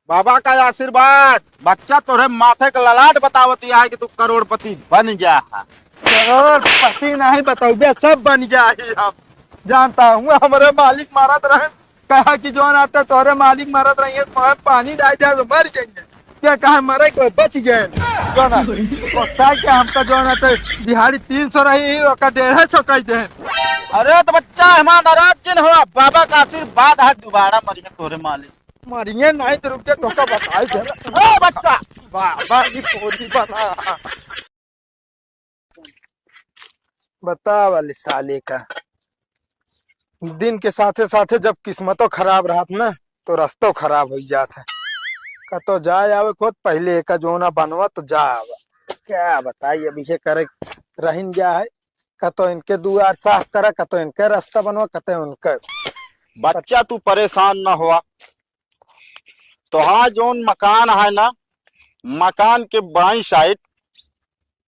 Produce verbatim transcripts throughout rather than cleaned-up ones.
बाबा का आशीर्वाद, बच्चा तोरे माथे का ललाट बतावत यह है कि तू करोड़पति बन गया है। करोड़पति नहीं बतौबे, सब बन गया ही हम। जानता हूँ, हमरे मालिक मारत रहे, कहा कि जौन आटे तोहरे मालिक मारत रहिए, तो हम पानी डाल दिया तो मर जाएंगे। क्या कहा, मरे कोई बच गए? जो ना, तो क्या क्या हमका जौन आटे दिहाड़ी तीन सौ रही, ओका डेढ़ सौ कह दे। अरे तो बच्चा, हमारा नाराज जिन हुआ, बाबा का आशीर्वाद है, दोबारा मरिए तोहरे मालिक। मरिए नहीं तो रुक जा, तोका बताई दे। ए बच्चा, बाबा की पोरी बना। बतावा ले साले का। दिन के साथे साथे जब किस्मतो खराब रहत ना, तो रस्तो खराब होइ जात है। कतो जाए आवे खुद पहले एका जोना बनवा तो जा आवा। क्या बताई, अब इहे करे रहिन गया है। कतो इनके दुआर साफ करा, कतो इनके रास्ता बनवा, कतो उनके। बच्चा, तू परेशान ना हुआ। तोहार जौन मकान है ना, मकान के बाईं साइड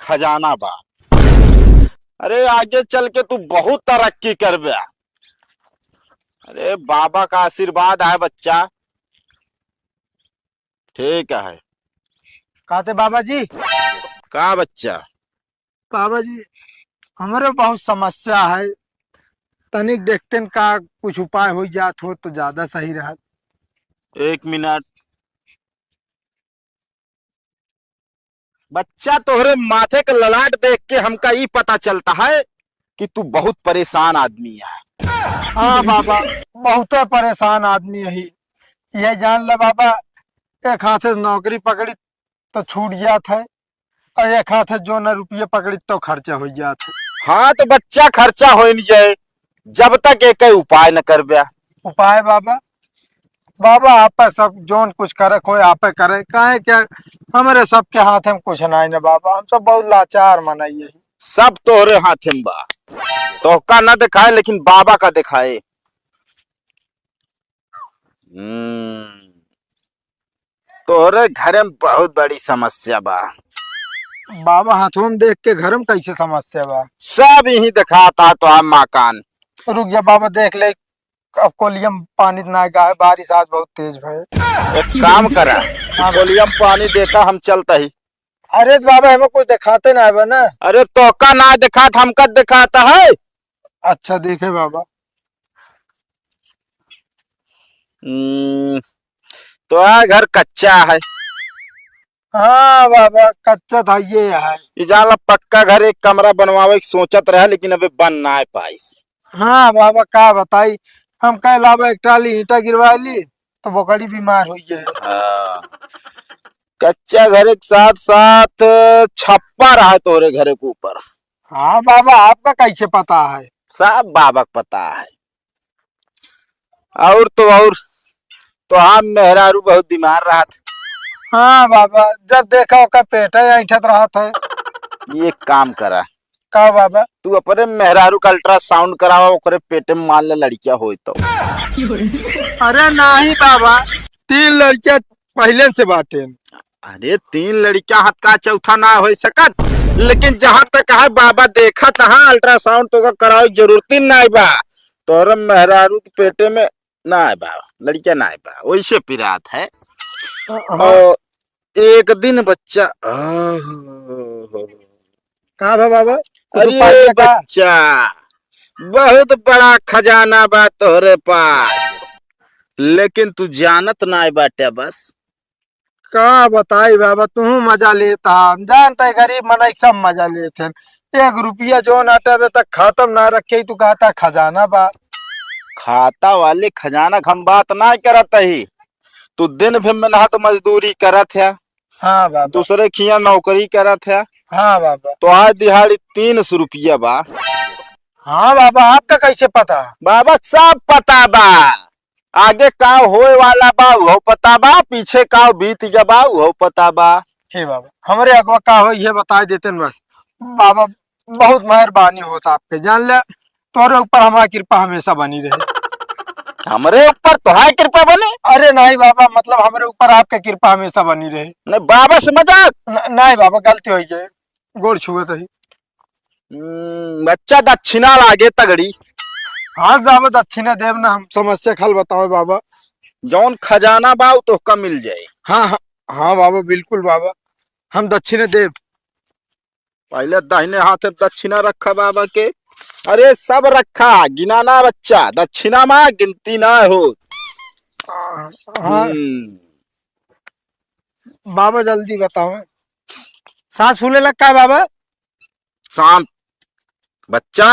खजाना बा। अरे, आगे चल के तू बहुत तरक्की करबे। अरे, बाबा का आशीर्वाद है बच्चा। ठीक है। कहते बाबा जी। का बच्चा? बाबा जी, हमरे बहुत समस्या है, तनिक देखते न का कुछ उपाय हो जात हो तो ज्यादा सही रहत। एक मिनट। बच्चा, तोहरे माथे के ललाट देख के हमका ई पता चलता है कि तू बहुत परेशान आदमी है। हाँ बाबा, बहुत परेशान आदमी है। ये जान ले बाबा, एक हाथे से नौकरी पकड़ी तो छूट जात है, और एक हाथे जो न रुपये पकड़ी तो खर्चा हो जात है। हाँ, तो बच्चा, खर्चा हो नहीं जाए, जब तक एक उपाय न करबे। उपाय बाबा? बाबा, आप सब जौन कुछ करे कोई आपे करे, काहे क्या हमरे सबके हाथ में कुछ नहीं न बाबा, हम सब बहुत लाचार मनई है। सब तोहरे हाथ में बा, तोहका न दिखाए लेकिन बाबा का दिखाए। हम्म, तोहरे घरे में बहुत बड़ी समस्या बा। बाबा, हाथों में देख के घर में कैसे समस्या बा? सब यही दिखाता तो हम मकान। रुक जा बाबा, देख ले, अब कोलियम पानी ना गा है, बारिश आज बहुत तेज भय। एक काम करा, हाँ। कोलियम पानी देखा, हम चलता ही। अरे तो बाबा, हमें कुछ दिखाते ना है ना। अरे तोका ना दिखात, हमका दिखाता है। अच्छा देखे बाबा। हम्म, तो आ घर कच्चा है। हाँ बाबा, कच्चा था ये है। ई जाला पक्का घर एक कमरा बनवावे के सोचत रहे, लेकिन अबे बन ना पाइस। हाँ बाबा, का बताई, हम कह लावा एक ट्राली ईंटा गिरवा ली, तो बोकड़ी बीमार हुई है। हाँ। कच्चा घर के साथ साथ छप्पर है तोरे घर के ऊपर। हाँ बाबा, आपका कैसे पता है? सब बाबा का पता है। और तो और, तो हम मेहरारू बहुत बीमार रहत। हाँ बाबा, जब देखा ओकर पेटे ऐंठत रहत है। ये काम करा। का बाबा? तू अपने मेहरारू का अल्ट्रासाउंड करावा, ओकरे पेटे में मान ले लड़किया होई तो। अरे नहीं बाबा, तीन लड़किया पहले से बाटे। अरे तीन लड़किया हत का चौथा ना हो सकत, लेकिन जहाँ तक है बाबा देखत है अल्ट्रासाउंड तो का करावे की जरूरत ही नहीं बा। तोरे मेहरारू के पेटे में ना बा, लड़किया ना बा, वैसे पिरात है। हाँ। और एक दिन बच्चा, आहो। का भा बाबा? कुछ अरे उपाय है का? बच्चा, बहुत बड़ा खजाना बा तोहरे पास, लेकिन तू जानत नाय बाटे बस। का बताई बाबा, तू मजा लेता, हम जानते हैं गरीब मनई सब मजा लेते हैं। एक रुपया जौन अटबे तक खत्म ना रखे, तू कहता खजाना बा। खाता वाले खजाना के हम बात ना करत ही, तू दिन भर मेहनत मजदूरी करत है, हाँ बाबा। दूसरे खिया नौकरी करत है। हाँ बाबा। तो आज दिहाड़ी तीन सौ रुपया बा। हाँ बाबा, आपका कैसे पता? बाबा, सब पता बा। आगे का होए वाला बा, उहो पता बा, पीछे का बीत गया बा, उहो पता बा। हे बाबा, हमरे अगवा का हो, ये बता देते न बस। बाबा, बहुत मेहरबानी होता आपके, जान ले, तोरे ऊपर हमारी कृपा हमेशा बनी रहे। हमरे ऊपर तोहार कृपा बने? अरे नहीं बाबा, मतलब हमरे ऊपर आपके कृपा हमेशा बनी रहे। नहीं बाबा से मजाक। न-, नहीं बाबा, गलती हो गई, गोड़ छुअत ही। हम्म, बच्चा दक्षिणा लागे तगड़ी। हाँ बाबा, दक्षिणा देब ना हम, समस्या का हल बताओ बाबा। जौन खजाना बा, उ तोहका मिल जाए। हाँ, हाँ, हाँ बाबा, बिल्कुल बाबा, हम दक्षिणा देब। पहले दाहिने हाथे दक्षिणा रखा बाबा के। अरे, सब रखा, गिना ना बच्चा, दक्षिणा मा गिनती ना हो। हाँ। हम्म। बाबा, जल्दी बताओ, सांस फूले लग का बाबा? शांत बच्चा।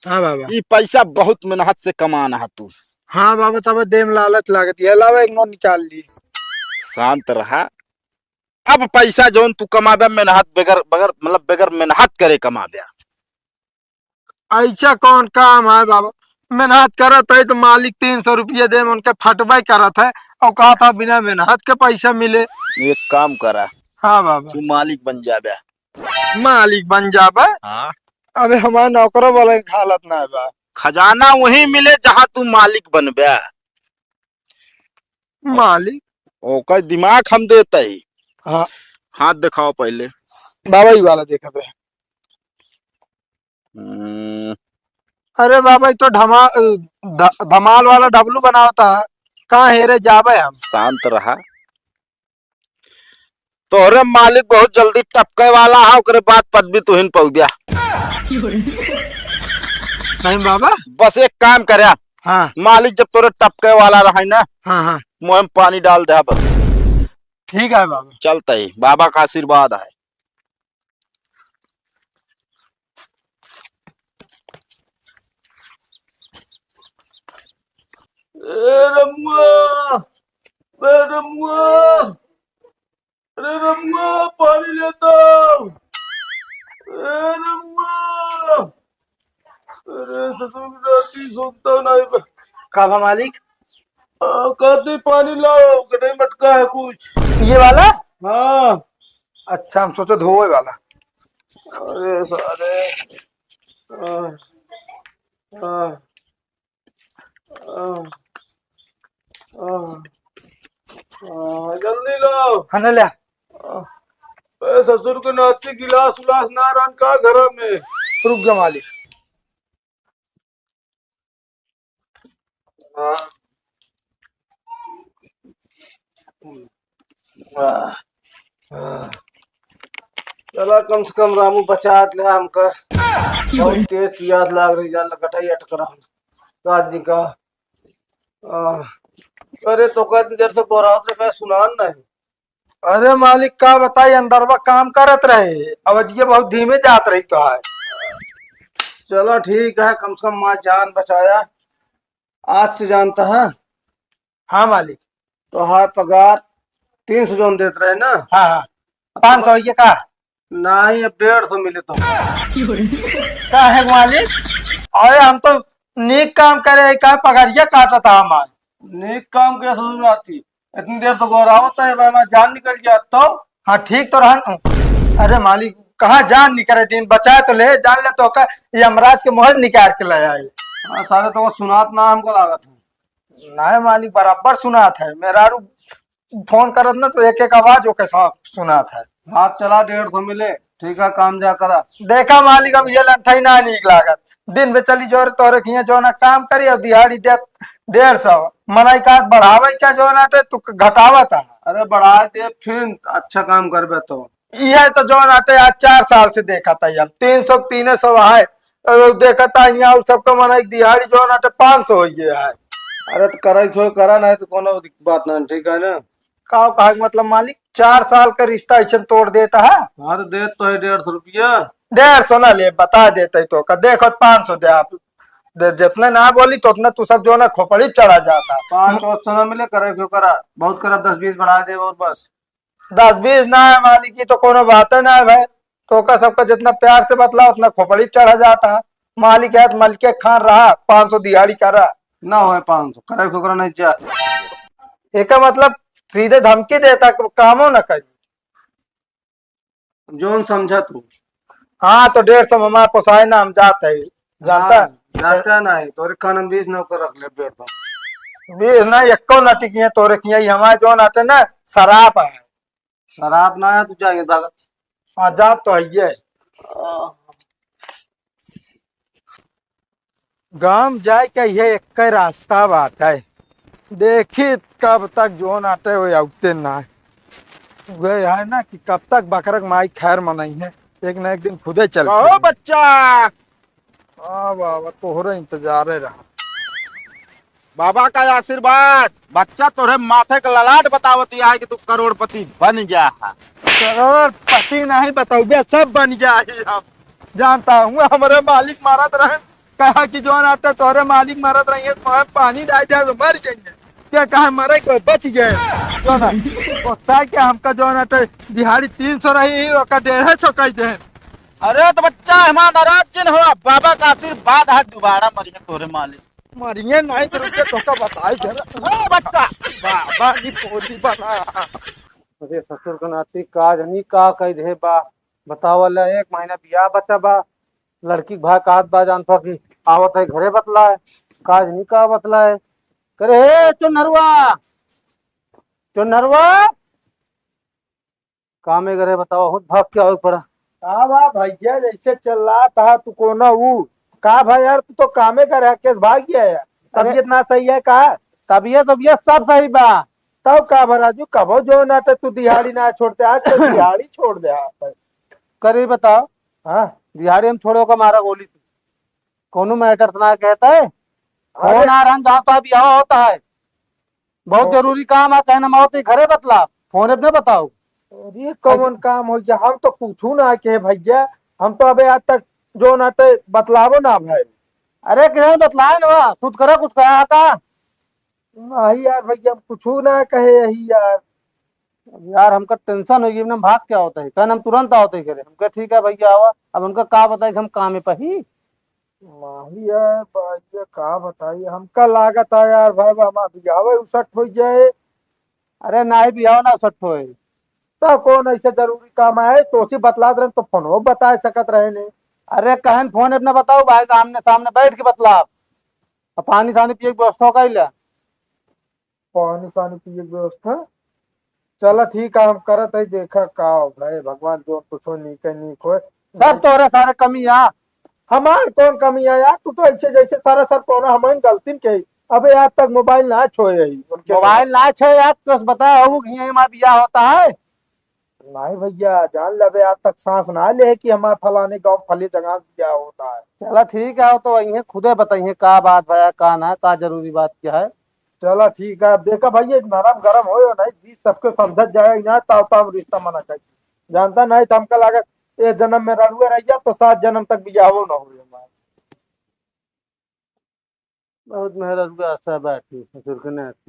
हाँ बाबा। ई पैसा बहुत मेहनत से कमाना है तू। हाँ बाबा, तब देम लालच लागत है, लावा एक नोट निकाल ली। शांत रहा। अब पैसा जौन तू कमाबे मेहनत बगैर, बगैर, मतलब बगैर मेहनत करे कमाबे। ऐसा कौन काम है बाबा? मेहनत करत है तो मालिक तीन सौ रुपये दे, उनके फटबे करत है और कहा था बिना मेहनत के पैसा मिले। एक काम करा। हाँ बाबा। तू मालिक बन जाबे। मालिक बन जाबे? हाँ। अबे हमारे नौकरों वाले के हालत ना बा। खजाना वहीं मिले जहाँ तू मालिक बनबे। मालिक? ओकर दिमाग हम देते ही। हाँ। हाथ दिखाओ पहले। बाबा ही वाला देखत रहे। हम्म। अरे बाबा, ई तो ढमा-, ध-, धमाल वाला डब्लू बनावता है। कहाँ हेरे जाबे हम? शांत रहा। तोहरे मालिक बहुत जल्दी टपके वाला है, ओकरे बाद पदवी तुहिन पउब्या। सही बाबा? बस एक काम करे। हाँ। मालिक जब तोरे टपके वाला रहे ना, हाँ, हाँ। मुँह में पानी डाल दे बस। ठीक है बाबा। चलते ही बाबा का आशीर्वाद है। ए रमुआ, ए रमुआ, अरे रमुआ, पानी लेता। ए रमुआ, अरे ससुर की नाती सुनता नहीं बे। का बा मालिक? आ, कहते पानी लाओ, गटई मटका है कुछ। ये वाला? हाँ। अच्छा, हम सोचे धोए वाला। अरे सारे। आ, आ, आ, आ, आ, जल्दी लाओ। हाँ, ना ले। आ, ए ससुर के नाती गिलास उलास ना रहन का घर में? रुक जा मालिक। हाँ। हाँ। हाँ। चला, कम से कम रामू बचात ले हमका। बहुत तेज पियास लाग रही, जान गटई अटक रहा। रात जी का। आ, अरे, तो का इतनी देर से गोहरावत रहे, सुनान नहीं। अरे मालिक, का बताई, अंदरवा काम करत रहे, आवाजिया बहुत धीमे जात रही तो है। चलो ठीक है, कम से कम माँ जान बचाया। आज से जानता है। हाँ मालिक। तो हाँ, पगार तीन सौ जौन देत रहे ना। हाँ, हाँ। पाँच सौ ये का? नहीं, अब डेढ़ सौ मिले तो। का है मालिक? अरे हम तो नीक काम करे, का पगारिया काटत है हमार। नीक काम के ससुर आती? इतनी देर तो गोहरावत है, भाई, हमार जान निकल गया तो। हाँ, ठीक तो रहन। अरे मालिक, कहाँ जान निकले, दिन बचाए तो ले, जान ले तो का, यमराज के मोहर निकाल के ले आए। हाँ, सारे तो सुनात ना हमको लागत है। नहीं मालिक, बराबर सुनात है। मेहरारू फोन करत ना तो एक एक आवाज ओके साफ सुनात है। हाथ चला, डेढ़ सौ मिले, ठीक है, काम जा करा। देखा मालिक, अब ये लंठई ना नीक लागत, दिन में चली जोर तोरे खिया जो ना काम करी और दिहाड़ी दे डेढ़ सौ, मनई का बढ़ावे क्या जो ना ते तू घटावत है। अरे बढ़ा दे, फिर अच्छा काम करबे तो। यह तो जो ना ते आज चार साल से देखा था हम, तीन सौ, तीन सौ है, और देखा था यहाँ उ सबका मनई दिहाड़ी जो ना ते पाँच सौ हो गया है। अरे तो करा ही छोड़, करा नहीं तो कोनो दिक-, बात ना, ठीक है ना? का कहा के मतलब मालिक, चार साल का रिश्ता ऐसे तोड़ देता है? हाँ, तो देत तो है डेढ़ सौ रुपया। डेढ़ सौ ना ले, बता देते तो का, देखो पाँच सौ दे आप। दे, जितने ना बोली तो उतना तू सब जो ना खोपड़ी पे चढ़ा जाता। पाँच सौ ना मिले, करे क्यों करा, बहुत करा, दस बीस बढ़ा दे और बस। दस बीस ना है मालिक, ये तो कोनो बात है ना है भाई। तो का सबका जितना प्यार से बतला उतना खोपड़ी पे चढ़ा जाता है। मालिक है तो मालिक के खान रहा, पाँच सौ दिहाड़ी करा। ना होए पाँच सौ, करे क्यों करा नहीं जा। एका मतलब सीधे धमकी देता कि कामो न करी। जौन समझा तू। हाँ, तो डेढ़ सौ में हमार पोसाए ना, हम जात है, जानता? हाँ, जाता नहीं, तोरे खान में बीस नौकर रख ले, डेढ़ सौ। बीस ना, एको ना टिकी है तोरे किया, ई हमारे जौन आटे ना, शराब है। शराब ना है, तू जाइए भागत। हाँ, जात तो है ये। गांव जाए के ये एक रास्ता बाटे। देखी कब तक जौन आटे वो आउते ना है। वह है ना कि कब तक बकरक माई खैर मनई है, एक ना एक दिन खुदे चल कहो पड़ी। बच्चा। हाँ बाबा, तोहरे इंतजारे रहा। बाबा का आशीर्वाद, बच्चा तोहरे माथे के ललाट बतावत है कि तू करोड़पति बन गया है। करोड़पति नहीं बतौबे, सब बन गया ही हम। जानता हूँ, हमरे मालिक मारत रहे, कहा कि जौन आटे तोहरे मालिक मारत रही है, तो हम पानी डाल दिया तो मर जाएंगे। क्या कहा मरे कोई बच गए? जो ना, ओता के हमका जौन आटे दिहाड़ी तीन सौ रही, ओका डेढ़ सौ कह दे। अरे तो बच्चा, हमार नाराज जिन हो, बाबा का आशीर्वाद है, दोबारा मरिए तोहरे मालिक। मरिए नहीं तो रुके, तोका बताई जरा। ओ बच्चा, बाबा की पोती बना। अरे ससुर के नाती का जनी का कह दे बा, बतावा ले, एक महीना बियाह बचा बा, लड़की के भाई कहत बा, जानत बा कि आवत है घरे बतलाए, का जनी का बतलाए। करे, "हे चुनरवा, चुनरवा, कामे करे बतावा, हुत भाग के आवे पड़ा।" का बा भैया, जैसे चिल्लात हा तू कोना ऊ? का भाई यार, तू तो कामे करे, केस भाग गया यार। अरे तबीयत ना सही है का? तबीयत, तबीयत सब सही बा। तब का भा राजू, कबो जौन आटे तू दिहाड़ी ना छोड़ते, आज तो दिहाड़ी छोड़ दे आप। करे बताओ। हाँ। दिहाड़ी हम छोड़ो का मारा गोली तू। कौनो मैटर तो ना कहता है। अरे। फोन आ रहा, जाओ तो अभी आओ होता है। बहुत ओ। जरूरी काम है, कहना मत तो घरे बतला, फोन पे ना बताओ। अरे कौन काम हो गया? हम तो कुछ ना कहे भैया, हम तो अबे आज तक जौन आटे बतलावो ना भाई। अरे किधर बतलाए ना, सुत करा कुछ कहा था। नहीं यार भैया, हम कुछ ना कहे यही यार। अब यार, हमका टेंशन हो गई, हम भाग क्या होता है, कहन हम तुरंत आवत है घरे। हमका ठीक है भैया, आवा। अब उनका का बताई कि हम कामे पे ही। नहीं यार भैया, का बताई, हमका लागत है यार भाई, हमार बियाह उसट हो जाए। अरे नहीं, बियाह ना उसट होए। तो कौन ऐसे जरूरी काम है, तो उसी बतला दे रहे, तो फोन वो बता सकत रहे ने। अरे कहन फोन अपना बताओ भाई, आमने सामने बैठ के बतला। अब पानी सानी पिए के व्यवस्था कर ले। पानी सानी पिए के व्यवस्था। चला ठीक है, हम करत है, देखा का हो भाई, भगवान जो कुछ हो नीक है, नीक होए। सब तोहरे सारे कमी आ। हमार कौन कमी है यार? तू तो ऐसे जैसे सारा सर पौना हमारी गलती के। अबे आज तक मोबाइल ना छोए यही उनके। मोबाइल ना छोए यार, तो बता हो कि यही हमारा बियाह होता है। नहीं भैया, जान लेबे, आज तक सांस ना ले कि हमार फलाने गांव फले जगह बियाह होता है। चला ठीक है, तो वही खुदे बताइए का बात भया, का ना, का जरूरी बात क्या है। चला ठीक है, अब देखा भैया, नरम गरम हो या नहीं, बीच सबके समझत जाए ना, तब तो हम रिश्ता मना चाहिए। जानता नहीं तो हमका लागत, ये जन्म में रड़ुए रह गया तो सात जन्म तक बियाहो ना हो हमारे। बहुत मेहरा रुआ आशा बाटी ससुर के नाती।